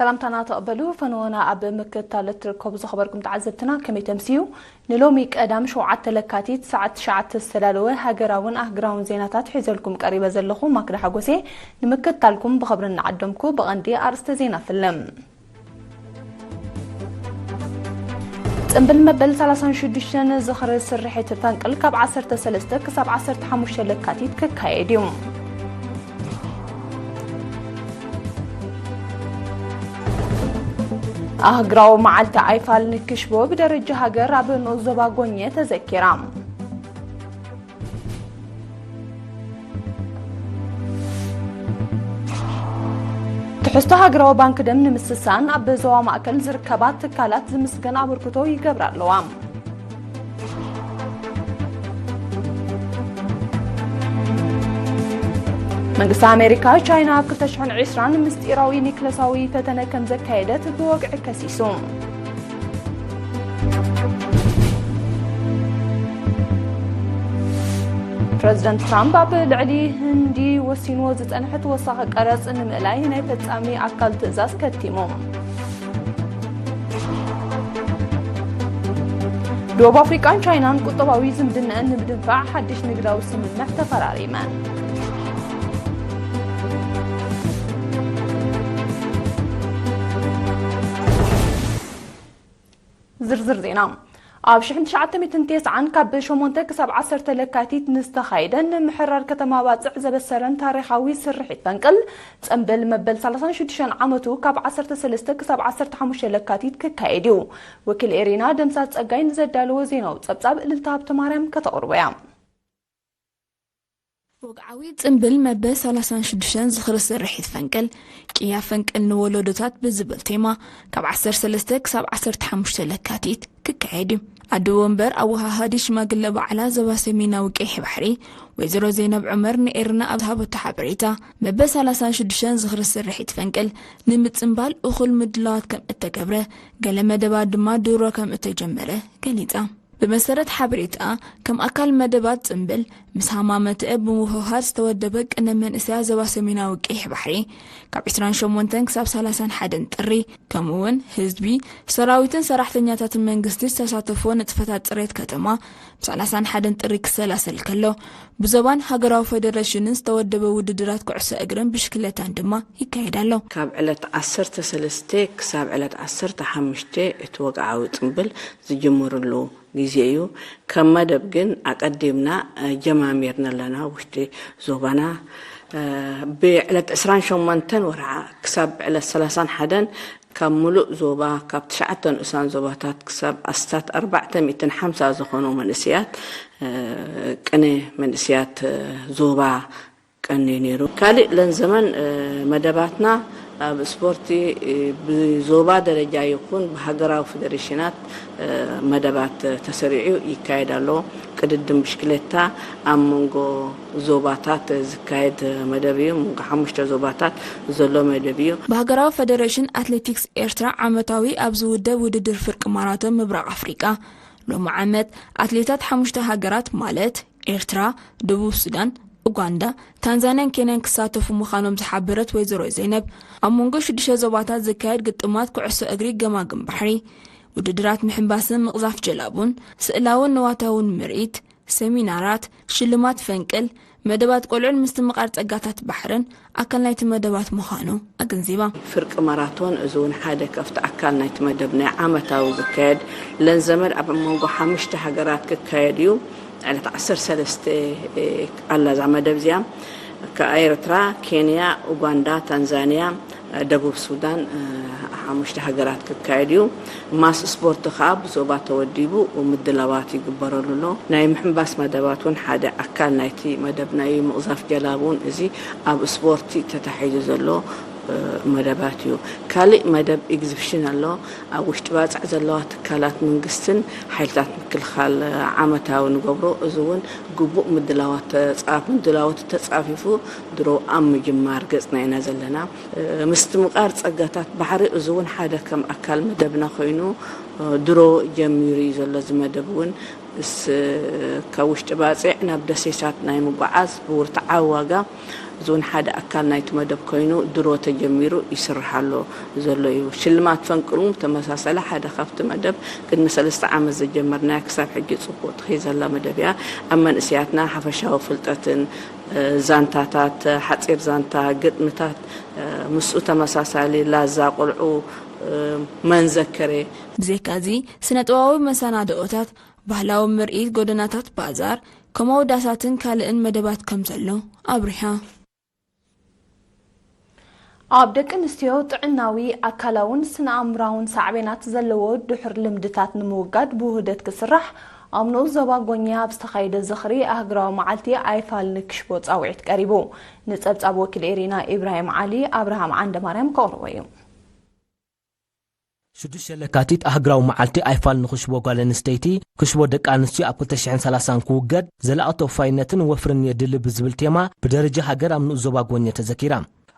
ሰላምታና ተቐበሉ። ፈነወና ኣብ ምክትታል እትርከቡ ዝኸበርኩም ተዓዘብትና ከመይ ተምስዩ? ንሎሚ ቀዳም ሸውዓተ ለካቲት ሰዓት ትሽዓተ ዝተዳለወ ሃገራውን ኣህግራውን ዜናታት ሒዘልኩም ቀሪበ ዘለኹ ማክዳ ሓጎሴ ንምክትታልኩም ብኽብሪ እናዓደምኩ ብቐንዲ ኣርእስተ ዜና ፍልም። ጽምብል መበል ሰላሳን ሽዱሽተን ዝኽሪ ስርሒት ፈንቅል ካብ ዓሰርተ ሰለስተ ክሳብ ዓሰርተ ሓሙሽተ ለካቲት ክካየድ እዩ። ኣህግራዊ መዓልቲ ኣይፋል ንክሽቦ ብደረጃ ሃገር ኣብ ንኡስ ዞባ ጎኘ ተዘኪራ። ትሕዝቶ ሃገራዊ ባንክ ደም ንምስሳን ኣብ ዞባ ማእከል ዝርከባ ትካላት ዝምስገን ኣበርክቶ ይገብራ ኣለዋ። መንግስቲ ኣሜሪካ፣ ቻይና ኣብ ክልተ ሽሕን ዕስራን ምስጢራዊ ኒክለሳዊ ፈተነ ከም ዘካየደት ብወግዒ ከሲሱ። ፕረዚደንት ትራምፕ ኣብ ልዕሊ ህንዲ ወሲንዎ ዝጸንሐ ተወሳኺ ቀረጽ ንምእላይ ናይ ፈጻሚ ኣካል ትእዛዝ ከቲሙ። ደቡብ ኣፍሪቃን ቻይናን ቁጠባዊ ዝምድናኣን ንምድንፋዕ ሓድሽ ንግዳዊ ስምምዕ ተፈራሪመን። ዝርዝር ዜና። ኣብ ሽሕን ትሽዓተ ሚእትን ተስዓን ካብ ሸሞንተ ክሳብ ዓሰርተ ለካቲት ንዝተኻየደ ንምሕራር ከተማ ባጽዕ ዘበሰረን ታሪኻዊ ስርሒት ፈንቅል ጽምብል መበል ሰላሳን ሽዱሽተን ዓመቱ ካብ ዓሰርተ ሰለስተ ክሳብ ዓሰርተ ሓሙሽተ ለካቲት ክካየድ እዩ። ወኪል ኤሪና ደምሳት ጸጋይ ንዘዳለዎ ዜናዊ ጸብጻብ እልልታ ሃብተማርያም ከተቕርቦ እያ። ወግዓዊ ጽምብል መበል ሰላሳን ሽዱሽተን ዝኽሪ ስርሒት ፈንቅል፣ ቅያ ፈንቅል ንወለዶታት ብዝብል ቴማ ካብ ዓሰርተ ሰለስተ ክሳብ ዓሰርተ ሓሙሽተ ለካቲት ክካየድ እዩ። ኣደ ወንበር ኣወሃሃዲ ሽማግለ ባዕላ ዞባ ሰሜናዊ ቀይሕ ባሕሪ ወይዘሮ ዘይነብ ዑመር ንኤርና ኣብ ዝሃበቶ ሓበሬታ፣ መበል ሰላሳን ሽዱሽተን ዝኽሪ ስርሒት ፈንቅል ንምጽምባል እኹል ምድላዋት ከም እተገብረ፣ ገለ መደባት ድማ ድሮ ከም እተጀመረ ገሊጻ። ብመሰረት ሓበሬታ፣ ከም ኣካል መደባት ጽምብል፣ ምስ ሃማመተአ ብምውህሃድ ዝተወደበ ቅነ መንእሰያት ዞባ ሰሜናዊ ቀይሕ ባሕሪ፣ ካብ ዕስራን ሸሞንተን ክሳብ ሰላሳን ሓደን ጥሪ፣ ከምኡ'ውን ህዝቢ፣ ሰራዊትን ሰራሕተኛታትን መንግስቲ ዝተሳተፍዎ ንጥፈታት ጽሬት ከተማ፣ ብ ሰላሳን ሓደን ጥሪ ክሰላሰል ከሎ፣ ብዞባን ሃገራዊ ፈደረሽንን ዝተወደበ ውድድራት ኩዕሶ እግርን ብሽክለታን ድማ ይካየድ ኣሎ። ካብ ዕለት ዓሰርተ ሰለስተ ክሳብ ዕለት ዓሰርተ ሓሙሽተ እቲ ወግዓዊ ጽምብል ዝጅምርሉ ግዜ እዩ። ከም መደብ ግን ኣቐዲምና፣ እ፣ ጀማሚርና ኣለና። ውሽጢ ዞባና፣ እ፣ ብዕለት ዕስራን ሸሞንተን ወርዓ ክሳብ ዕለት ሰላሳን ሓደን ካብ ምሉእ ዞባ፣ ካብ ትሽዓተ ንኡሳን ዞባታት ክሳብ ኣስታት ኣርባዕተ ሚእትን ሓምሳ ዝኾኑ መንእሰያት፣ እ፣ ቅነ መንእሰያት፣ እ፣ ዞባ ቀንዩ ነይሩ። ካልእ ለን ዘመን፣ እ፣ መደባትና ኣብ ስፖርቲ፣ እ፣ ብዞባ ደረጃ ይኹን ብሃገራዊ ፌደሬሽናት፣ እ፣ መደባት ተሰሪዑ ይካየድ ኣሎ። ቅድድም ብሽክሌታ ኣብ መንጎ ዞባታት ዝካየድ መደብ እዩ። መንጎ ሓሙሽተ ዞባታት ዘሎ መደብ እዩ። ብሃገራዊ ፈደሬሽን ኣትሌቲክስ ኤርትራ ዓመታዊ ኣብ ዝውደብ ውድድር ፍርቂ ማራቶን ምብራቕ ኣፍሪቃ፣ ሎሚ ዓመት ኣትሌታት ሓሙሽተ ሃገራት ማለት ኤርትራ፣ ደቡብ ሱዳን፣ ኡጋንዳ፣ ታንዛንያን ኬንያን ክሳተፉ ምዃኖም ዝሓበረት ወይዘሮ ዘይነብ፣ ኣብ መንጎ ሽዱሽተ ዞባታት ዝካየድ ግጥማት ኩዕሶ እግሪ ገማግም ባሕሪ፣ ውድድራት ምሕንባስን ምቕዛፍ ጀላቡን፣ ስእላውን ንዋታውን ምርኢት፣ ሰሚናራት፣ ሽልማት ፈንቅል፣ መደባት ቆልዑን ምስትምቓር ጸጋታት ባሕርን ኣካል ናይቲ መደባት ምዃኑ ኣገንዚባ። ፍርቂ ማራቶን፣ እዚ እውን ሓደ ካብቲ ኣካል ናይቲ መደብ ናይ ዓመታዊ ዝካየድ፣ ለን ዘመን ኣብ መንጎ ሓሙሽተ ሃገራት ክካየድ እዩ። ዕለት ዓሰርተ ሰለስተ ኣላ እዛ መደብ እዚኣ። ከኣ ኤርትራ፣ ኬንያ፣ ኡጋንዳ፣ ታንዛንያ፣ ደቡብ ሱዳን፣ ሓሙሽተ ሃገራት ክካየድ እዩ። ማስ ስፖርት ከኣ ብዞባ ተወዲቡ ምድላዋት ይግበረሉ ኣሎ። ናይ ምሕንባስ መደባት እውን ሓደ ኣካል ናይቲ መደብ ናይ ምቕዛፍ ጀላቡ እውን እዚ ኣብ ስፖርቲ ተታሒዙ ዘሎ መደባት እዩ። ካልእ መደብ ኤግዚቢሽን ኣሎ። ኣብ ውሽጢ ባጽዕ ዘለዋ ትካላት መንግስትን ሓይልታት ምክልኻል ዓመታዊ ንገብሮ። እዚ እውን ግቡእ ምድላዋት ተጻ-፣ ምድላዋት ተጻፊፉ ድሮ ኣብ ምጅማር ገጽና ኢና ዘለና። ምስትምቓር ጸጋታት ባሕሪ፣ እዚ እውን ሓደ ከም ኣካል መደብና ኮይኑ ድሮ ጀሚሩ እዩ ዘሎ። እዚ መደብ እውን ምስ፣ ካብ ውሽጢ ባጽዕ ናብ ደሴታት ናይ ምጉዓዝ ብውርትዓዊ ዋጋ እዚ እውን ሓደ ኣካል ናይቲ መደብ ኮይኑ ድሮ ተጀሚሩ ይስራሕ ኣሎ ዘሎ እዩ። ሽልማት ፈንቅል እውን ተመሳሳሊ ሓደ ካብቲ መደብ ቅድሚ ሰለስተ ዓመት ዘጀመርናዮ ክሳብ ሕጂ ጽቡቕ ትኸይድ ዘላ መደብ እያ። ኣብ መንእሰያትና ሓፈሻዊ ፍልጠትን ዛንታታት፣ ሓጺር ዛንታ፣ ግጥምታት፣ ምስኡ ተመሳሳሊ ላዛ ቆልዑ መንዘከሬ። ብዘይካዚ ስነ ጥበባዊ መሰናድኦታት፣ ባህላዊ ምርኢት፣ ጎደናታት ባዛር፣ ከምኡ ዳሳትን ካልእን መደባት ከም ዘሎ ኣብሪሃ። ኣብ ደቂ ኣንስትዮ ጥዕናዊ፣ ኣካላውን ስነ ኣእምራውን ሳዕቤናት ዘለዎ ድሑር ልምድታት ንምውጋድ ብውህደት ክስራሕ ኣብ ንኡስ ዞባ ጎኛ ኣብ ዝተኻየደ ዝኽሪ ኣህግራዊ መዓልቲ ኣይፋል ንክሽቦ ጻውዒት ቀሪቡ። ንጸብጻብ ወኪል ኤሪና ኢብራሂም ዓሊ ኣብርሃም ዓንደማርያም ከቕርቦ እዩ። ሽዱሽተ ለካቲት ኣህግራዊ መዓልቲ ኣይፋል ንኽሽቦ ጓል ኣንስተይቲ፣ ክሽቦ ደቂ ኣንስትዮ ኣብ ክልተ ሽሕን ሰላሳን ክውገድ ዘላቒ ተወፋይነትን ወፍርን የድሊ ብዝብል ቴማ ብደረጃ ሃገር ኣብ ንኡስ ዞባ ጎኘ ተዘኪራ።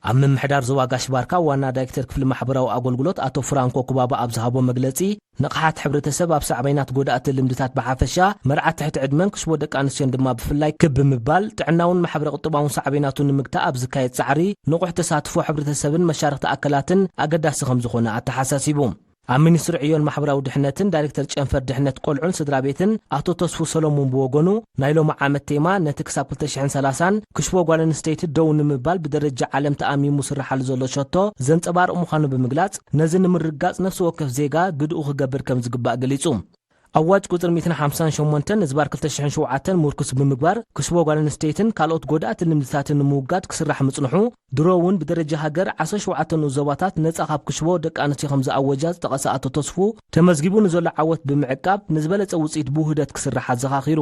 ኣብ ምምሕዳር ዞባ ጋሽ ባርካ ዋና ዳይሬክተር ክፍሊ ማሕበራዊ ኣገልግሎት ኣቶ ፍራንኮ ኩባባ ኣብ ዝሃቦ መግለጺ፣ ንቕሓት ሕብረተሰብ ኣብ ሳዕቤናት ጎዳእቲ ልምድታት ብሓፈሻ፣ መርዓት ትሕቲ ዕድመን ክሽቦ ደቂ ኣንስትዮን ድማ ብፍላይ ክብ ብምባል ጥዕናውን ማሕበረ ቁጠባውን ሳዕቤናቱ ንምግታእ ኣብ ዝካየድ ጻዕሪ ንቑሕ ተሳትፎ ሕብረተሰብን መሻርኽቲ ኣካላትን ኣገዳሲ ከም ዝኾነ ኣተሓሳሲቡ። ኣብ ሚኒስትሪ ዕዮን ማሕበራዊ ድሕነትን ዳይሬክተር ጨንፈር ድሕነት ቆልዑን ስድራ ቤትን ኣቶ ተስፉ ሰሎሙን ብወገኑ፣ ናይ ሎሚ ዓመት ቴማ ነቲ ክሳብ ክልተ ሽሕን ሰላሳን ክሽቦ ጓል ኣንስተይቲ ደው ንምባል ብደረጃ ዓለም ተኣሚሙ ዝስርሓሉ ዘሎ ሸቶ ዘንጸባርቕ ምዃኑ ብምግላጽ፣ ነዚ ንምርግጋጽ ነፍሲ ወከፍ ዜጋ ግድኡ ክገብር ከም ዝግባእ ገሊጹ። ኣዋጅ ቁጽሪ ሚእትን ሓምሳን ሸሞንተን ዝባር ክልተ ሽሕን ሸውዓተን ምርኩስ ብምግባር፣ ክሽቦ ጓል ኣንስተይትን ካልኦት ጎዳእቲ ልምድታትን ንምውጋድ ክስራሕ ምጽንሑ፣ ድሮ እውን ብደረጃ ሃገር ዓሰርተ ሸውዓተ ንኡስ ዞባታት ነጻ ካብ ክሽቦ ደቂ ኣንስትዮ ከም ዝኣወጃ ዝጠቐሰ ኣቶ ተስፉ፣ ተመዝጊቡ ንዘሎ ዓወት ብምዕቃብ፣ ንዝበለጸ ውጽኢት ብውህደት ክስራሕ ኣዘኻኺሩ።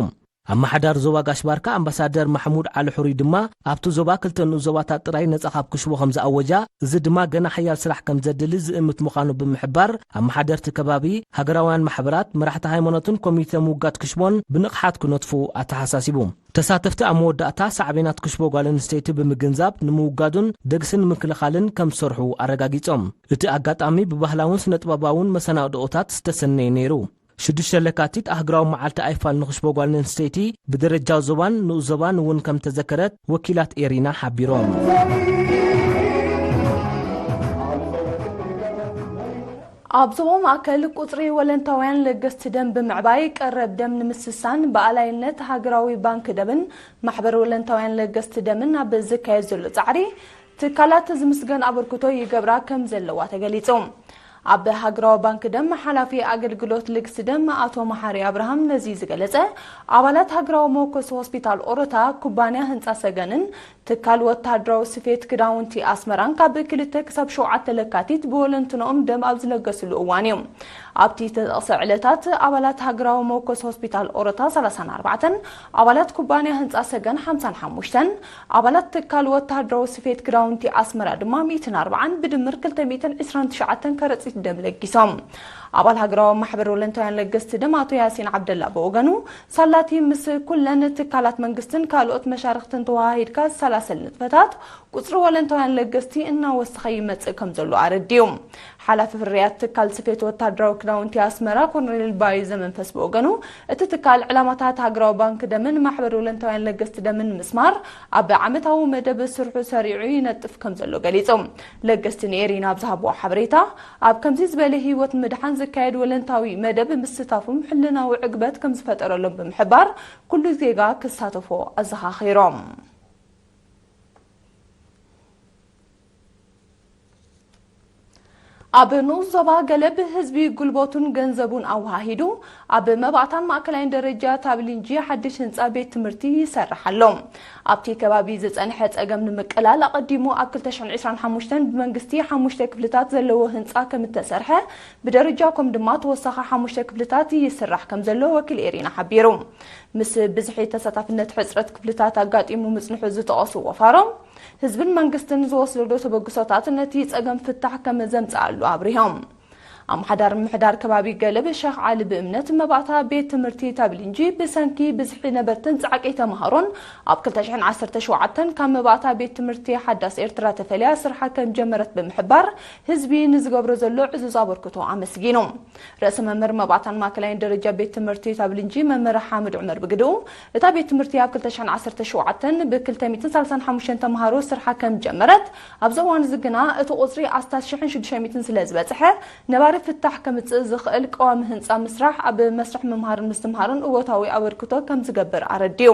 ኣመሓዳሪ ዞባ ጋሽ ባርካ ኣምባሳደር ማሕሙድ ዓሊ ሕሩይ ድማ፣ ኣብቲ ዞባ ክልተ ንኡስ ዞባታት ጥራይ ነጻ ካብ ክሽቦ ከም ዝኣወጃ፣ እዚ ድማ ገና ሓያል ስራሕ ከም ዘድሊ ዝእምት ምዃኑ ብምሕባር፣ ኣመሓደርቲ ከባቢ፣ ሃገራውያን ማሕበራት፣ መራሕቲ ሃይማኖትን ኮሚተ ምውጋድ ክሽቦን ብንቕሓት ክነጥፉ ኣተሓሳሲቡ። ተሳተፍቲ ኣብ መወዳእታ ሳዕቤናት ክሽቦ ጓል ኣንስተይቲ ብምግንዛብ፣ ንምውጋዱን ደግሲ ንምክልኻልን ከም ዝሰርሑ ኣረጋጊጾም። እቲ ኣጋጣሚ ብባህላውን ስነ-ጥበባውን መሰናድኦታት ዝተሰነየ ነይሩ። ሽዱሽተ ለካቲት ኣህግራዊ መዓልቲ ኣይፋል ንኽሽቦ ጓል ኣንስተይቲ ብደረጃ ዞባን ንኡስ ዞባን እውን ከም ተዘከረት ወኪላት ኤሪና ሓቢሮም። ኣብ ዞባ ማእከል ቁጽሪ ወለንታውያን ለገስቲ ደም ብምዕባይ ቀረብ ደም ንምስሳን ብኣላይነት ሃገራዊ ባንክ ደምን ማሕበር ወለንታውያን ለገስቲ ደምን ኣብ ዝካየድ ዘሎ ጻዕሪ ትካላት ዝምስገን ኣበርክቶ ይገብራ ከም ዘለዋ ተገሊጹ። ኣብ ሃገራዊ ባንክ ደም ሓላፊ ኣገልግሎት ልግሲ ደም ኣቶ መሓሪ ኣብርሃም ነዚ ዝገለጸ፣ ኣባላት ሃገራዊ መወከሲ ሆስፒታል ኦሮታ፣ ኩባንያ ህንጻ ሰገንን ትካል ወተሃደራዊ ስፌት ክዳውንቲ ኣስመራን ካብ ክልተ ክሳብ ሸውዓተ ለካቲት ብወለንትንኦም ደም ኣብ ዝለገስሉ እዋን እዩ። ኣብቲ ዝተጠቕሰ ዕለታት ኣባላት ሃገራዊ መወከሲ ሆስፒታል ኦሮታ ሰላሳን ኣርባዕተን፣ ኣባላት ኩባንያ ህንጻ ሰገን ሓምሳን ሓሙሽተን፣ ኣባላት ትካል ወተሃደራዊ ስፌት ክዳውንቲ ኣስመራ ድማ ሚእትን ኣርባዓን፣ ብድምር ክልተ ሚእትን ዕስራን ትሽዓተን ከረጺት ደም ለጊሶም። ኣባል ሃገራዊ ማሕበር ወለንታውያን ለገስቲ ደም ኣቶ ያሲን ዓብደላ ብወገኑ፣ ሳላቲ ምስ ኩለን ትካላት መንግስትን ካልኦት መሻርኽትን ተወሃሂድካ ዝሰላሰል ንጥፈታት ቁጽሪ ወለንታውያን ለገስቲ እናወሰኸ ይመጽእ ከም ዘሎ ኣረዲኡ። ሓላፊ ፍርያት ትካል ስፌት ወታደራዊ ክዳውንቲ ኣስመራ ኮርኔል ባዩ ዘመንፈስ ብወገኑ፣ እቲ ትካል ዕላማታት ሃገራዊ ባንክ ደምን ማሕበር ወለንታውያን ለገስቲ ደምን ምስማር ኣብ ዓመታዊ መደብ ስርሑ ሰሪዑ ይነጥፍ ከም ዘሎ ገሊጹ። ለገስቲ ንኤሪና ኣብ ዝሃብዎ ሓበሬታ፣ ኣብ ከምዚ ዝበለ ህይወት ምድሓን ዝካየድ ወለንታዊ መደብ ምስታፎም ሕልናዊ ዕግበት ከም ዝፈጠረሎም ብምሕባር፣ ኩሉ ዜጋ ክሳተፎ ኣዘኻኺሮም። ኣብ ንኡስ ዞባ ገለብ ህዝቢ ጉልበቱን ገንዘቡን ኣወሃሂዱ ኣብ መባእታን ማእከላይን ደረጃ ታብሊንጂ ሓድሽ ህንጻ ቤት ትምህርቲ ይሰርሕ ኣሎ። ኣብቲ ከባቢ ዝጸንሐ ጸገም ንምቅላል ኣቐዲሙ ኣብ ክልተ ሽሕን ዕስራን ሓሙሽተን ብመንግስቲ ሓሙሽተ ክፍልታት ዘለዎ ህንጻ ከም እተሰርሐ፣ ብደረጃ ኮም ድማ ተወሳኺ ሓሙሽተ ክፍልታት ይስራሕ ከም ዘሎ ወኪል ኤሪና ሓቢሩ። ምስ ብዝሒ ተሳታፍነት ሕጽረት ክፍልታት ኣጋጢሙ ምጽንሑ ዝጠቐሱ ወፋሮ፣ ህዝብን መንግስትን ዝወስዶ ተበግሶታት ነቲ ጸገም ፍታሕ ከም ዘምጽኣሉ ኣብሪሆም። ኣመሓዳሪ ምምሕዳር ከባቢ ገለብ ሸኽ ዓሊ ብእምነት መባእታ ቤት ትምህርቲ ታብሊንጂ ብሰንኪ ብዝሒ ነበርትን ጻዕቂ ተማሃሮን ኣብ ክልተ ሽሕን ዓሰርተ ሸውዓተን ካብ መባእታ ቤት ትምህርቲ ሓዳስ ኤርትራ ተፈልያ ስርሓ ከም ጀመረት ብምሕባር ህዝቢ ንዝገብሮ ዘሎ ዕዙዝ ኣበርክቶ ኣመስጊኑ። ርእሰ መምህር መባእታን ማእከላይን ደረጃ ቤት ትምህርቲ ታብሊንጂ መምህር ሓምድ ዑመር ብግድኡ እታ ቤት ትምህርቲ ኣብ ክልተ ሽሕን ዓሰርተ ሸውዓተን ብ ክልተ ሚእትን ሰላሳን ሓሙሽተን ተማሃሮ ስርሓ ከም ጀመረት ኣብዚ እዋን እዚ ግና እቲ ቁጽሪ ኣስታት ሽሕን ሽዱሽተ ሚእትን ስለ ዝበጽሐ ነባሪ ፍታሕ ከምጽእ ዝኽእል ቀዋሚ ህንጻ ምስራሕ ኣብ መስርሕ ምምሃርን ምስትምሃርን እወታዊ ኣበርክቶ ከም ዝገብር ኣረዲኡ።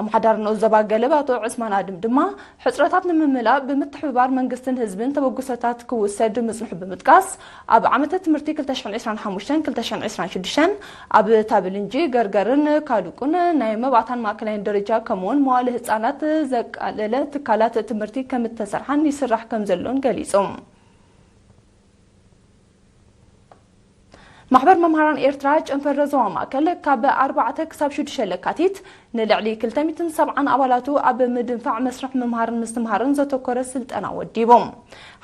ኣመሓዳሪ ንኡስ ዞባ ገለብ ኣቶ ዑስማን ኣድም ድማ ሕጽረታት ንምምላእ ብምትሕብባር መንግስትን ህዝብን ተበግሶታት ክውሰድ ምጽንሑ ብምጥቃስ ኣብ ዓመተ ትምህርቲ ክልተ ሽሕን ዕስራን ሓሙሽተን ክልተ ሽሕን ዕስራን ሽዱሽተን ኣብ ታብልንጂ ገርገርን ካልቁን ናይ መባእታን ማእከላይን ደረጃ ከምኡውን መዋለ ህጻናት ዘቃለለ ትካላት ትምህርቲ ከም እተሰርሓን ይስራሕ ከም ዘሎን ገሊጹ። ማሕበር መምሃራን ኤርትራ ጨንፈር ዞባ ማእከል ካብ ኣርባዕተ ክሳብ ሽዱሽተ ለካቲት ንልዕሊ ክልተ ሚእትን ሰብዓን ኣባላቱ ኣብ ምድንፋዕ መስርሕ ምምሃርን ምስትምሃርን ዘተኮረ ስልጠና ወዲቡ።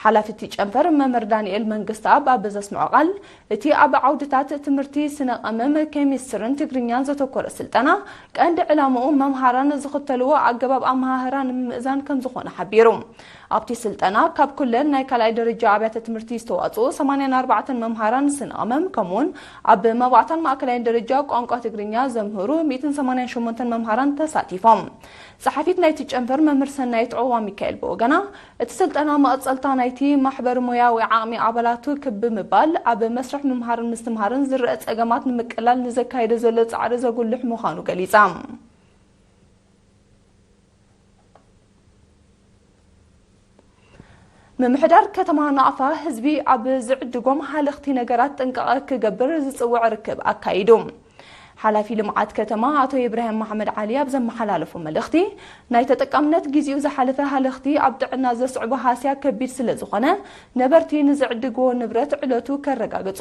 ሓላፊ እቲ ጨንፈር መምህር ዳንኤል መንግስተኣብ ኣብ ዘስምዖ ቃል፣ እቲ ኣብ ዓውድታት ትምህርቲ ስነ ቀመም፣ ኬሚስትርን ትግርኛን ዘተኮረ ስልጠና ቀንዲ ዕላምኡ መምሃራን ዝኽተልዎ ኣገባብ ኣመሃህራ ንምምእዛን ከም ዝኾነ ሓቢሩ። ኣብቲ ስልጠና ካብ ኩለን ናይ ካልኣይ ደረጃ ኣብያተ ትምህርቲ ዝተዋጽኡ ሰማንያን ኣርባዕተን መምሃራን ስነ ቀመም ከምኡውን ኣብ መባእታን ማእከላይን ደረጃ ቋንቋ ትግርኛ ዘምህሩ ሚእትን ሰማንያን ሸሞንተን መምሃራን ተሳቲፎም። ጸሓፊት ናይቲ ጨንፈር መምህር ሰናይት ዑቕባ ሚካኤል ብወገና፣ እቲ ስልጠና መቐጸልታ ናይቲ ማሕበር ሞያዊ ዓቕሚ ኣባላቱ ክብ ብምባል ኣብ መስርሕ ምምሃርን ምስትምሃርን ዝረአ ጸገማት ንምቅላል ንዘካየዶ ዘሎ ጻዕሪ ዘጉልሕ ምዃኑ ገሊጻ። ምምሕዳር ከተማ ናቕፋ ህዝቢ ኣብ ዝዕድጎም ሃለኽቲ ነገራት ጥንቃቐ ክገብር ዝጽውዕ ርክብ ኣካይዱ። ሓላፊ ልምዓት ከተማ ኣቶ ኢብራሂም መሓመድ ዓሊ ኣብ ዘመሓላለፎ መልእኽቲ፣ ናይ ተጠቃምነት ግዜኡ ዝሓለፈ ሃለኽቲ ኣብ ጥዕና ዘስዕቦ ሃስያ ከቢድ ስለ ዝኾነ፣ ነበርቲ ንዝዕድግዎ ንብረት ዕለቱ ከረጋግጹ፣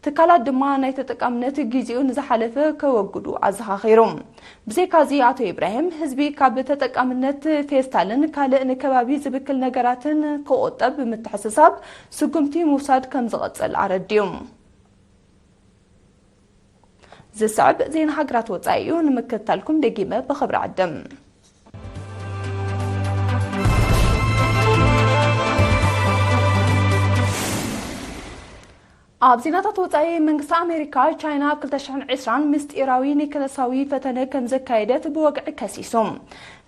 ትካላት ድማ ናይ ተጠቃምነት ግዜኡ ንዝሓለፈ ከወግዱ ኣዘኻኺሩ። ብዘይካዚ ኣቶ ኢብራሂም ህዝቢ ካብ ተጠቃምነት ፌስታልን ካልእ ንከባቢ ዝብክል ነገራትን ክቑጠብ ብምትሕስሳብ ስጉምቲ ምውሳድ ከም ዝቐጽል ኣረዲኡ። ዝስዕብ ዜና ሃገራት ወጻኢ እዩ፣ ንምክትታልኩም ደጊመ ብኽብሪ ዕድም። ኣብ ዜናታት ወጻኢ፣ መንግስቲ ኣሜሪካ ቻይና ኣብ ክልተ ሽሕን ዕስራን ምስጢራዊ ኒክለሳዊ ፈተነ ከም ዘካየደት ብወግዒ ከሲሱ።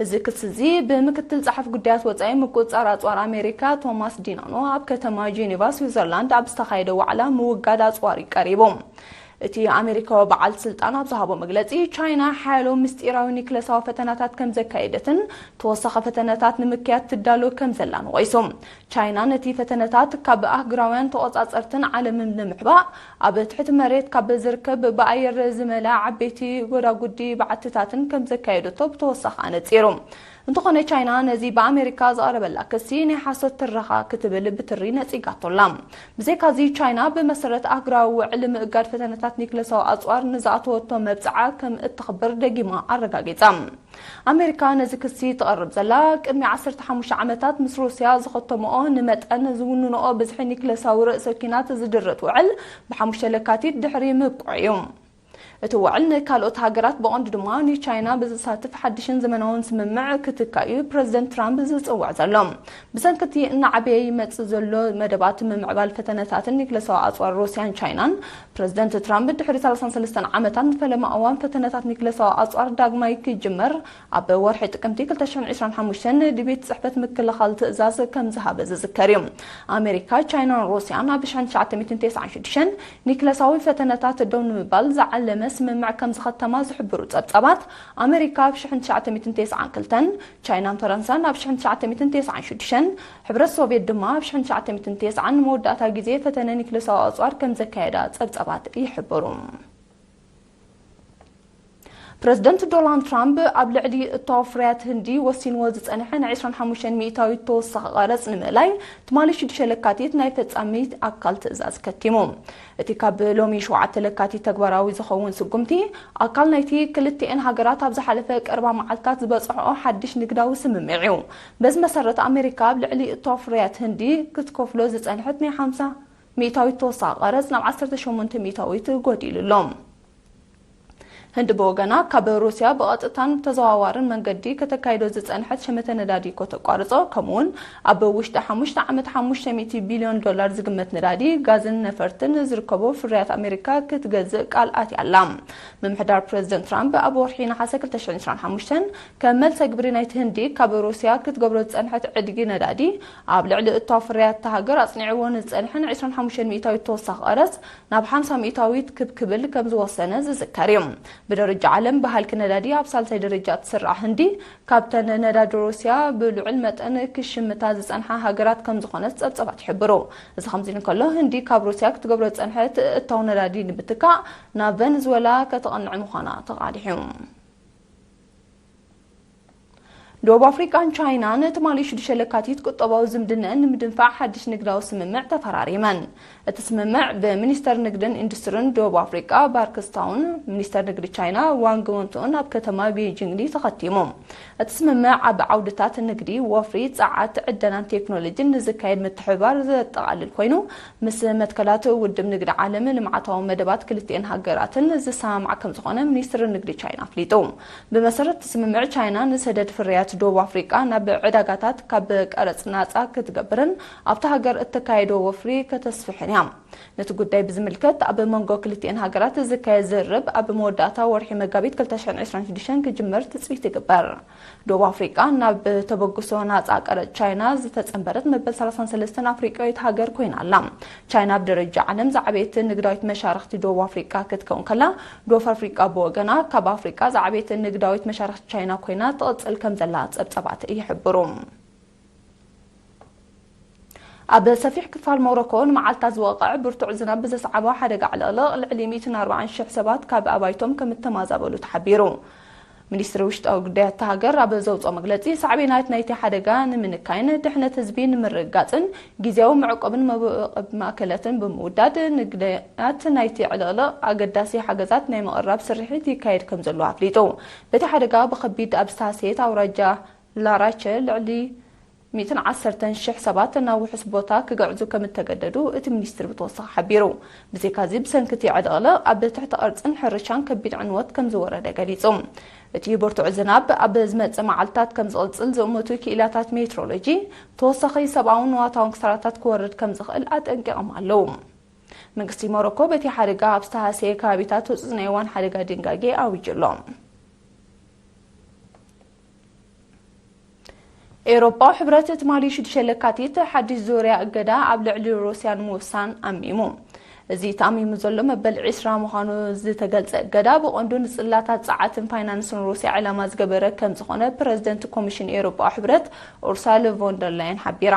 እዚ ክሲ እዚ ብምክትል ጸሓፊ ጉዳያት ወጻኢ ምቁጽጻር ኣጽዋር ኣሜሪካ ቶማስ ዲናኖ ኣብ ከተማ ጄኔቫ ስዊዘርላንድ ኣብ ዝተኻየደ ዋዕላ ምውጋድ ኣጽዋር እዩ ቀሪቡ። እቲ ኣሜሪካዊ በዓል ስልጣን ኣብ ዝሃቦ መግለጺ፣ ቻይና ሓያሎ ምስጢራዊ ኒክለሳዊ ፈተናታት ከም ዘካየደትን ተወሳኺ ፈተነታት ንምክያድ ትዳሎ ከም ዘላን ወቒሱ። ቻይና ነቲ ፈተነታት ካብ ኣህጉራውያን ተቖጻጸርትን ዓለምን ንምሕባእ ኣብ ትሕቲ መሬት ካብ ዝርከብ ብኣየር ዝመልኣ ዓበይቲ ጎዳጉዲ በዓትታትን ከም ዘካየደቶ ብተወሳኺ ኣነጺሩ። እንተኾነ ቻይና ነዚ ብኣሜሪካ ዝቐረበላ ክሲ ናይ ሓሶት ትረኻ ክትብል ብትሪ ነጺጋቶ ኣላ። ብዘይካዚ ቻይና ብመሰረት ኣህጉራዊ ውዕል ምእጋድ ፈተነታት ኒክለሳዊ ኣጽዋር ንዝኣተወቶ መብጽዓ ከም እተኽብር ደጊማ ኣረጋጊጻ። ኣሜሪካ ነዚ ክሲ ትቐርብ ዘላ ቅድሚ ዓሰርተ ሓሙሽተ ዓመታት ምስ ሩስያ ዝኸተምኦ ንመጠን ዝውንንኦ ብዝሒ ኒክለሳዊ ርእሰ ኲናት ዝድርት ውዕል ብሓሙሽተ ለካቲት ድሕሪ ምብቅዑ እዩ። እቲ ውዕል ንካልኦት ሃገራት ብቐንዱ ድማ ንቻይና ብዘሳትፍ ሓድሽን ዘመናውን ስምምዕ ክትካእ እዩ ፕረዚደንት ትራምፕ ዝጽውዕ ዘሎ። ብሰንኪ እቲ እናዓበየ ይመጽእ ዘሎ መደባት ምምዕባል ፈተነታትን ኒክለሳዊ ኣጽዋር ሩስያን ቻይናን፣ ፕረዚደንት ትራምፕ ድሕሪ ሰላሳን ሰለስተን ዓመታት ንፈለማ እዋን ፈተነታት ኒክለሳዊ ኣጽዋር ዳግማይ ክጅመር ኣብ ወርሒ ጥቅምቲ ክልተ ሽሕን ዕስራን ሓሙሽተን ንቤት ጽሕፈት ምክልኻል ትእዛዝ ከም ዝሃበ ዝዝከር እዩ። ኣሜሪካ፣ ቻይናን ሩስያን ኣብ ሽሕን ትሽዓተ ሚእትን ተስዓን ሽዱሽተን ኒክለሳዊ ፈተነታት ደው ንምባል ዝዓለመ ስምምዕ ከም ዝኸተማ ዝሕብሩ ጸብጻባት፣ ኣሜሪካ ኣብ ሽሕን ትሽዓተ ሚእትን ተስዓን ክልተን፣ ቻይናን ፈረንሳን ኣብ ሽሕን ትሽዓተ ሚእትን ተስዓን ሽዱሽተን፣ ሕብረት ሶቭየት ድማ ኣብ ሽሕን ትሽዓተ ሚእትን ተስዓን ንመወዳእታ ግዜ ፈተነ ኒክለሳዊ ኣጽዋር ከም ዘካየዳ ጸብጻባት ይሕብሩ። ፕረዚደንት ዶናልድ ትራምፕ ኣብ ልዕሊ እታወ ፍርያት ህንዲ ወሲንዎ ዝጸንሐ ናይ ዕስራን ሓሙሽተን ሚእታዊት ተወሳኺ ቀረጽ ንምእላይ ትማሊ ሽዱሽተ ለካቲት ናይ ፈጻሚት ኣካል ትእዛዝ ከቲሙ። እቲ ካብ ሎሚ ሸውዓተ ለካቲት ተግባራዊ ዝኸውን ስጉምቲ፣ ኣካል ናይቲ ክልቲኤን ሃገራት ኣብ ዝሓለፈ ቀረባ መዓልታት ዝበጽሕኦ ሓድሽ ንግዳዊ ስምምዕ እዩ። በዚ መሰረት፣ ኣሜሪካ ኣብ ልዕሊ እታወ ፍርያት ህንዲ ክትከፍሎ ዝጸንሐት ናይ ሓምሳ ሚእታዊት ተወሳኺ ቀረጽ ናብ ዓሰርተ ሸሞንተ ሚእታዊት ጎዲሉ ኣሎ። ህንዲ ብወገና ካብ ሩስያ ብቐጥታን ተዘዋዋርን መንገዲ ከተካይዶ ዝጸንሐት ሸመተ ነዳዲ ከተቋርጾ፣ ከምኡውን ኣብ ውሽጢ ሓሙሽተ ዓመት ሓሙሽተ ሚእቲ ቢልዮን ዶላር ዝግመት ነዳዲ፣ ጋዝን ነፈርትን ዝርከቦ ፍርያት ኣሜሪካ ክትገዝእ ቃል ኣትያ ኣላ። ምምሕዳር ፕረዚደንት ትራምፕ ኣብ ወርሒ ነሓሰ ክልተ ሽሕን ዕስራን ሓሙሽተን ከም መልሰ ግብሪ ናይቲ ህንዲ ካብ ሩስያ ክትገብሮ ዝጸንሐት ዕድጊ ነዳዲ፣ ኣብ ልዕሊ እቶ ፍርያት እታ ሃገር ኣጽኒዕዎ ንዝጸንሐን ዕስራን ሓሙሽተን ሚእታዊት ተወሳኺ ቀረጽ ናብ ሓምሳ ሚእታዊት ክብ ክብል ከም ዝወሰነ ዝዝከር እዩ። ብደረጃ ዓለም ብሃልኪ ነዳዲ ኣብ ሳልሳይ ደረጃ እትስራዕ ህንዲ፣ ካብተን ነዳዲ ሩስያ ብልዑል መጠን ክሽምታ ዝጸንሓ ሃገራት ከም ዝኾነት ጸብጸባት ይሕብሩ። እዚ ከምዚ እንከሎ፣ ህንዲ ካብ ሩስያ ክትገብሮ ዝጸንሐት እታው ነዳዲ ንምትካእ ናብ ቨነዝወላ ከተቐንዕ ምዃና ተቓሊሑ። ደቡብ ኣፍሪቃን ቻይናን ትማሊ ሽዱሽተ ለካቲት ቁጠባዊ ዝምድነአን ንምድንፋዕ ሓድሽ ንግዳዊ ስምምዕ ተፈራሪመን። እቲ ስምምዕ ብሚኒስተር ንግድን ኢንዱስትርን ደቡብ ኣፍሪቃ ባርክስታውን ሚኒስተር ንግዲ ቻይና ዋንግ ወንቱን ኣብ ከተማ ቤጂንግ ተኸቲሙ። እቲ ስምምዕ ኣብ ዓውድታት ንግዲ፣ ወፍሪ፣ ጸዓት፣ ዕደናን ቴክኖሎጂን ንዝካየድ ምትሕብባር ዘጠቓልል ኮይኑ፣ ምስ መትከላት ውድብ ንግዲ ዓለም ልምዓታዊ መደባት ክልቲኤን ሃገራትን ዝሰማማዕ ከም ዝኾነ ሚኒስትሪ ንግዲ ቻይና ኣፍሊጡ። ብመሰረት እቲ ስምምዕ፣ ቻይና ንሰደድ ፍርያት ደቡብ ኣፍሪቃ ናብ ዕዳጋታት ካብ ቀረጽ ናጻ ክትገብርን ኣብታ ሃገር እተካየዶ ወፍሪ ከተስፍሕን እያ። ነቲ ጉዳይ ብዝምልከት ኣብ መንጎ ክልቲኤን ሃገራት ዝካየድ ዝርርብ ኣብ መወዳእታ ወርሒ መጋቢት ክልተ ሽሕን ዕስራን ሽዱሽተን ክጅመር ትጽቢት ይግበር። ደቡብ ኣፍሪቃ ናብ ተበግሶ ናጻ ቀረጽ ቻይና ዝተጸንበረት መበል ሰላሳን ሰለስተን ኣፍሪቃዊት ሃገር ኮይና ኣላ። ቻይና ብደረጃ ዓለም ዝዓበየት ንግዳዊት መሻርኽቲ ደቡብ ኣፍሪቃ ክትከውን ከላ፣ ደቡብ ኣፍሪቃ ብወገና ካብ ኣፍሪቃ ዝዓበየት ንግዳዊት መሻርኽቲ ቻይና ኮይና ትቕጽል ከም ዘላ ጸብጸባት ይሕብሩ። ኣብ ሰፊሕ ክፋል ሞሮኮ ንመዓልታት ዝወቕዐ ብርቱዕ ዝናብ ብዘስዓቦ ሓደጋ ዕልቕልቕ፣ ልዕሊ ሚእትን ኣርባዓን ሽሕ ሰባት ካብ ኣባይቶም ከም እተማዛበሉ ተሓቢሩ። ሚኒስትሪ ውሽጣዊ ጉዳያት እታ ሃገር ኣብ ዘውፅኦ መግለፂ፣ ሳዕቤናት ናይቲ ሓደጋ ንምንካይን ድሕነት ህዝቢ ንምርግጋፅን ግዜያዊ መዕቆብን መዕቆቢ ማእከላትን ብምውዳድ፣ ንግዳያት ናይቲ ዕልቕልቕ ኣገዳሲ ሓገዛት ናይ ምቕራብ ስርሒት ይካየድ ከም ዘሎ ኣፍሊጡ። በቲ ሓደጋ ብኸቢድ ኣብ ዝተሃስየት ኣውራጃ ላራቸ ልዕሊ ሚእትን ዓሰርተን ሽሕ ሰባት ናብ ውሑስ ቦታ ክግዕዙ ከም እተገደዱ እቲ ሚኒስትሪ ብተወሳኺ ሓቢሩ። ብዘይካዚ፣ ብሰንኪ እቲ ዕልቕልቕ ኣብ ትሕቲ ቅርጽን ሕርሻን ከቢድ ዕንወት ከም ዝወረደ ገሊጹ። እቲ ብርቱዕ ዝናብ ኣብ ዝመጽእ መዓልታት ከም ዝቕጽል ዝእምቱ ክኢላታት ሜትሮሎጂ፣ ተወሳኺ ሰብኣውን ንዋታውን ክሳራታት ክወርድ ከም ዝኽእል ኣጠንቂቖም ኣለዉ። መንግስቲ ሞሮኮ በቲ ሓደጋ ኣብ ዝተሃስየ ከባቢታት ህጹጽ ናይ እዋን ሓደጋ ድንጋጌ ኣዊጁ ኣሎ። ኤውሮጳዊ ሕብረት ትማሊ ሽዱሽተ ለካቲት ሓድሽ ዙርያ እገዳ ኣብ ልዕሊ ሩስያ ንምውሳን ኣሚሙ። እዚ ተኣሚሙ ዘሎ መበል ዕስራ ምዃኑ ዝተገልጸ እገዳ፣ ብቐንዱ ንጽላታት ጸዓትን ፋይናንስን ሩስያ ዕላማ ዝገበረ ከም ዝኾነ ፕረዚደንት ኮሚሽን ኤውሮጳዊ ሕብረት ኡርሳል ቮንደርላየን ሓቢራ።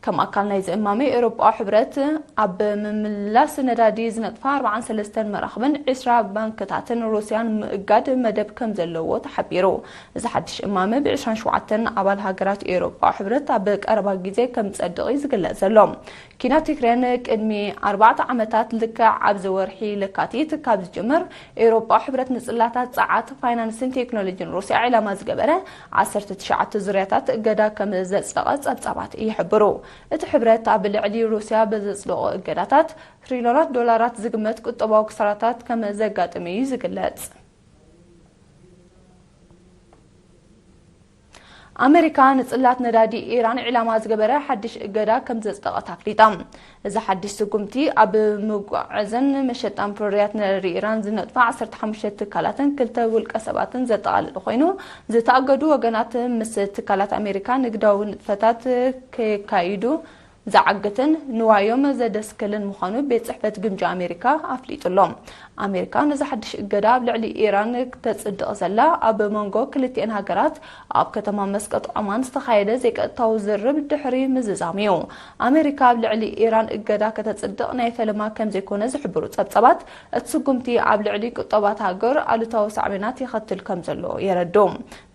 ከም ኣካል ናይዚ እማመ፣ ኤውሮጳዊ ሕብረት ኣብ ምምላስ ነዳዲ ዝነጥፋ ኣርባዓን ሰለስተን መራኽብን ዕስራ ባንክታትን ሩስያን ምእጋድ መደብ ከም ዘለዎ ተሓቢሩ። እዚ ሓድሽ እማመ ብ ዕስራን ሸውዓተን ኣባል ሃገራት ኤውሮጳዊ ሕብረት ኣብ ቀረባ ግዜ ከም ዝጸድቕ እዩ ዝግለጽ ዘሎ። ኪናት ዩክሬን ቅድሚ ኣርባዕተ ዓመታት፣ ልክዕ ኣብዚ ወርሒ ለካቲት ካብ ዝጅምር፣ ኤውሮጳዊ ሕብረት ንጽላታት ጸዓት፣ ፋይናንስን ቴክኖሎጂን ሩስያ ዕላማ ዝገበረ ዓሰርተ ትሽዓተ ዙርያታት እገዳ ከም ዘጽደቐ ጸብጻባት ይሕብሩ። እቲ ሕብረት ኣብ ልዕሊ ሩስያ ብዘጽደቖ እገዳታት ትሪልዮናት ዶላራት ዝግመት ቁጠባዊ ክሳራታት ከም ዘጋጥም እዩ ዝግለጽ። ኣመሪካ ንጽላት ነዳዲ ኢራን ዕላማ ዝገበረ ሓድሽ እገዳ ከም ዘጽደቐት ኣፍሊጣ። እዚ ሓድሽ ስጉምቲ፣ ኣብ ምጉዓዝን መሸጣን ፍርያት ነዳዲ ኢራን ዝነጥፋ ዓሰርተ ሓሙሽተ ትካላትን ክልተ ውልቀ ሰባትን ዘጠቓልል ኮይኑ፣ ዝተኣገዱ ወገናት ምስ ትካላት ኣሜሪካ ንግዳዊ ንጥፈታት ከየካይዱ ዝዓግትን ንዋዮም ዘደስክልን ምዃኑ ቤት ጽሕፈት ግምጃ ኣሜሪካ ኣፍሊጡ ኣሎ። ኣሜሪካ ነዚ ሓድሽ እገዳ ኣብ ልዕሊ ኢራን ክተጽድቕ ዘላ፣ ኣብ መንጎ ክልቲኤን ሃገራት ኣብ ከተማ መስቀጥ ዖማን ዝተኻየደ ዘይቀጥታዊ ዝርርብ ድሕሪ ምዝዛም እዩ። ኣሜሪካ ኣብ ልዕሊ ኢራን እገዳ ከተጽድቕ ናይ ፈለማ ከም ዘይኮነ ዝሕብሩ ጸብጻባት፣ እቲ ስጉምቲ ኣብ ልዕሊ ቁጠባት ሃገር ኣሉታዊ ሳዕቤናት የኸትል ከም ዘሎ የረድኡ።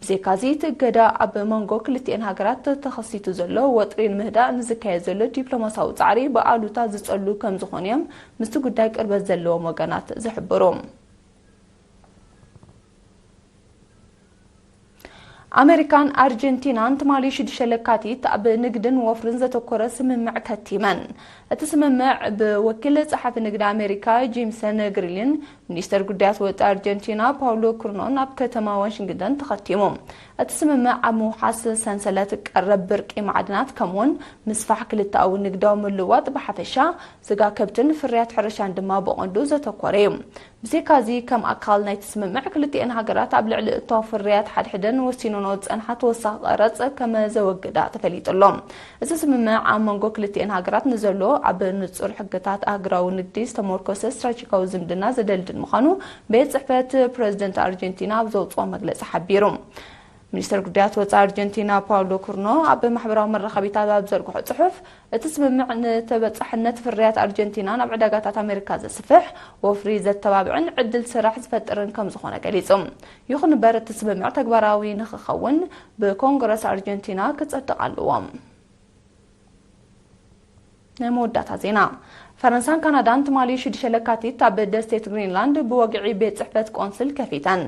ብዘይካዚ፣ እቲ እገዳ ኣብ መንጎ ክልቲኤን ሃገራት ተኸሲቱ ዘሎ ወጥሪ ንምህዳእ ንዝካየድ ዘሎ ዲፕሎማሲያዊ ጻዕሪ ብኣሉታ ዝጸሉ ከም ዝኾኑ እዮም ምስቲ ጉዳይ ቅርበት ዘለዎም ወገናት ዝሕብሩ። ኣመሪካን ኣርጀንቲናን ትማሊ ሽዱሽተ ለካቲት ኣብ ንግድን ወፍርን ዘተኮረ ስምምዕ ከቲመን። እቲ ስምምዕ ብወኪል ጸሓፊ ንግዲ ኣሜሪካ ጂምሰን ግሪሊን ሚኒስተር ጉዳያት ወጻኢ ኣርጀንቲና ፓውሎ ኩርኖ ናብ ከተማ ዋሽንግተን ተኸቲሙ። እቲ ስምምዕ ኣብ ምውሓስ ሰንሰለት ቀረብ ብርቂ ማዕድናት ከምኡውን ምስፋሕ ክልተኣዊ ንግዳዊ ምልውዋጥ ብሓፈሻ፣ ስጋ ከብትን ፍርያት ሕርሻን ድማ ብቐንዱ ዘተኮረ እዩ። ብዘይካዚ፣ ከም ኣካል ናይቲ ስምምዕ፣ ክልቲኤን ሃገራት ኣብ ልዕሊ እቶ ፍርያት ሓድሕደን ወሲኖኖ ዝጸንሓ ተወሳኺ ቀረጽ ከም ዘወግዳ ተፈሊጡ ኣሎ። እዚ ስምምዕ ኣብ መንጎ ክልቲኤን ሃገራት ንዘሎ ኣብ ንጹር ሕግታት ኣህጉራዊ ንግዲ ዝተመርኮሰ ስትራቴጂካዊ ዝምድና ዘደልድል ምዃኑ ቤት ጽሕፈት ፕረዚደንት ኣርጀንቲና ኣብ ዘውጽኦ መግለጺ ሓቢሩ። ሚኒስተር ጉዳያት ወጻኢ ኣርጀንቲና ፓውሎ ኩርኖ ኣብ ማሕበራዊ መራኸቢታት ኣብ ዘርግሖ ጽሑፍ፣ እቲ ስምምዕ ንተበጻሕነት ፍርያት ኣርጀንቲና ናብ ዕዳጋታት ኣሜሪካ ዘስፍሕ፣ ወፍሪ ዘተባብዕን ዕድል ስራሕ ዝፈጥርን ከም ዝኾነ ገሊጹ። ይኹን እምበር፣ እቲ ስምምዕ ተግባራዊ ንኽኸውን ብኮንግረስ ኣርጀንቲና ክጸድቕ ኣለዎ። ናይ መወዳእታ ዜና። ፈረንሳን ካናዳን ትማሊ ሽዱሽተ ለካቲት ኣብ ደሴት ግሪንላንድ ብወግዒ ቤት ጽሕፈት ቆንስል ከፊተን።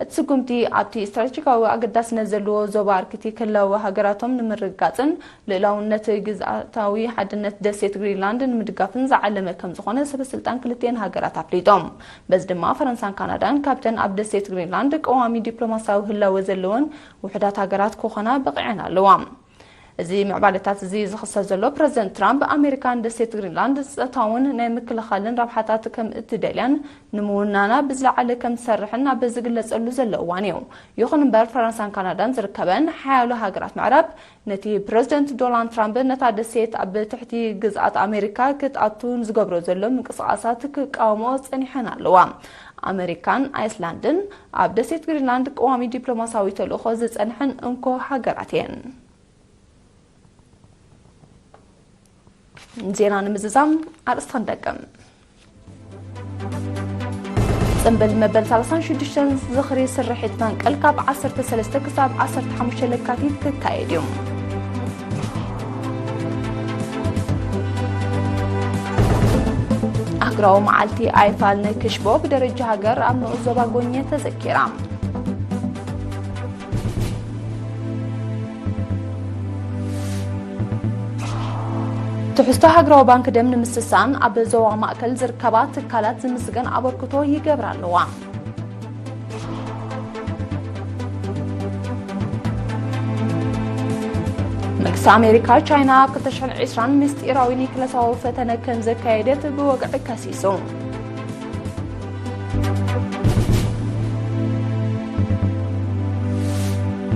እቲ ስጉምቲ ኣብቲ ስትራቴጂካዊ ኣገዳስነት ዘለዎ ዞባ ኣርክቲክ ህላወ ሃገራቶም ንምርግጋጽን ልኡላውነት ግዝኣታዊ ሓድነት ደሴት ግሪንላንድ ንምድጋፍን ዝዓለመ ከም ዝኾነ ሰበ ስልጣን ክልቲኤን ሃገራት ኣፍሊጦም። በዚ ድማ ፈረንሳን ካናዳን ካብተን ኣብ ደሴት ግሪንላንድ ቀዋሚ ዲፕሎማሲያዊ ህላወ ዘለወን ውሑዳት ሃገራት ክኾና በቒዐን ኣለዋ። እዚ ምዕባለታት እዚ ዝኽሰት ዘሎ ፕረዚደንት ትራምፕ ኣሜሪካ ንደሴት ግሪንላንድ ጸጥታውን ናይ ምክልኻልን ረብሓታት ከም እትደልያን ንምውናና ብዝለዓለ ከም ትሰርሕን ኣብ ዝግለጸሉ ዘሎ እዋን እዩ። ይኹን እምበር ፈረንሳን ካናዳን ዝርከበን ሓያሎ ሃገራት ምዕራብ ነቲ ፕረዚደንት ዶናልድ ትራምፕ ነታ ደሴት ኣብ ትሕቲ ግዝኣት ኣሜሪካ ክትኣቱ ዝገብሮ ዘሎ ምንቅስቓሳት ክቃወሞ ጸኒሐን ኣለዋ። ኣሜሪካን ኣይስላንድን ኣብ ደሴት ግሪንላንድ ቀዋሚ ዲፕሎማሲያዊ ተልእኾ ዝጸንሐን እንኮ ሃገራት እየን። ዜና ንምዝዛም ኣርእስቲ ክንደግም። ጽምብል መበል ሰላሳን ሽዱሽተን ዝኽሪ ስርሒት ፈንቅል ካብ ዓሰርተ ሰለስተ ክሳብ ዓሰርተ ሓሙሽተ ለካቲት ክካየድ እዩ። ኣህጉራዊ መዓልቲ ኣይፋል ንክሽቦ ብደረጃ ሃገር ኣብ ንኡስ ዞባ ጎኘ ተዘኪራ። ትሕዝቶ ሃገራዊ ባንክ ደም ንምስሳን ኣብ ዞባ ማእከል ዝርከባ ትካላት ዝምስገን ኣበርክቶ ይገብራ ኣለዋ። መንግስቲ ኣሜሪካ፣ ቻይና ኣብ ክልተ ሽሕን ዕስራን ምስጢራዊ ኒክለሳዊ ፈተነ ከም ዘካየደት ብወግዒ ከሲሱ።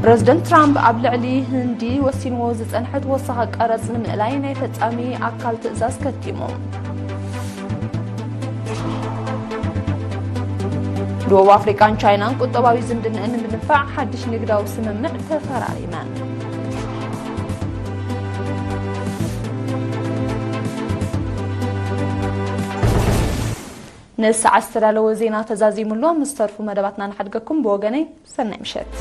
ፕረዚደንት ትራምፕ ኣብ ልዕሊ ህንዲ ወሲንዎ ዝጸንሐ ተወሳኺ ቀረጽ ንምእላይ ናይ ፈጻሚ ኣካል ትእዛዝ ከቲሙ። ደቡብ ኣፍሪቃን ቻይናን ቁጠባዊ ዝምድንአን ንምድንፋዕ ሓድሽ ንግዳዊ ስምምዕ ተፈራሪመን። ንሰዓት ዝተዳለወ ዜና ተዛዚሙ ኣሎ። ምስ ተርፉ መደባትና ንሓድገኩም። ብወገነይ ሰናይ ምሸት።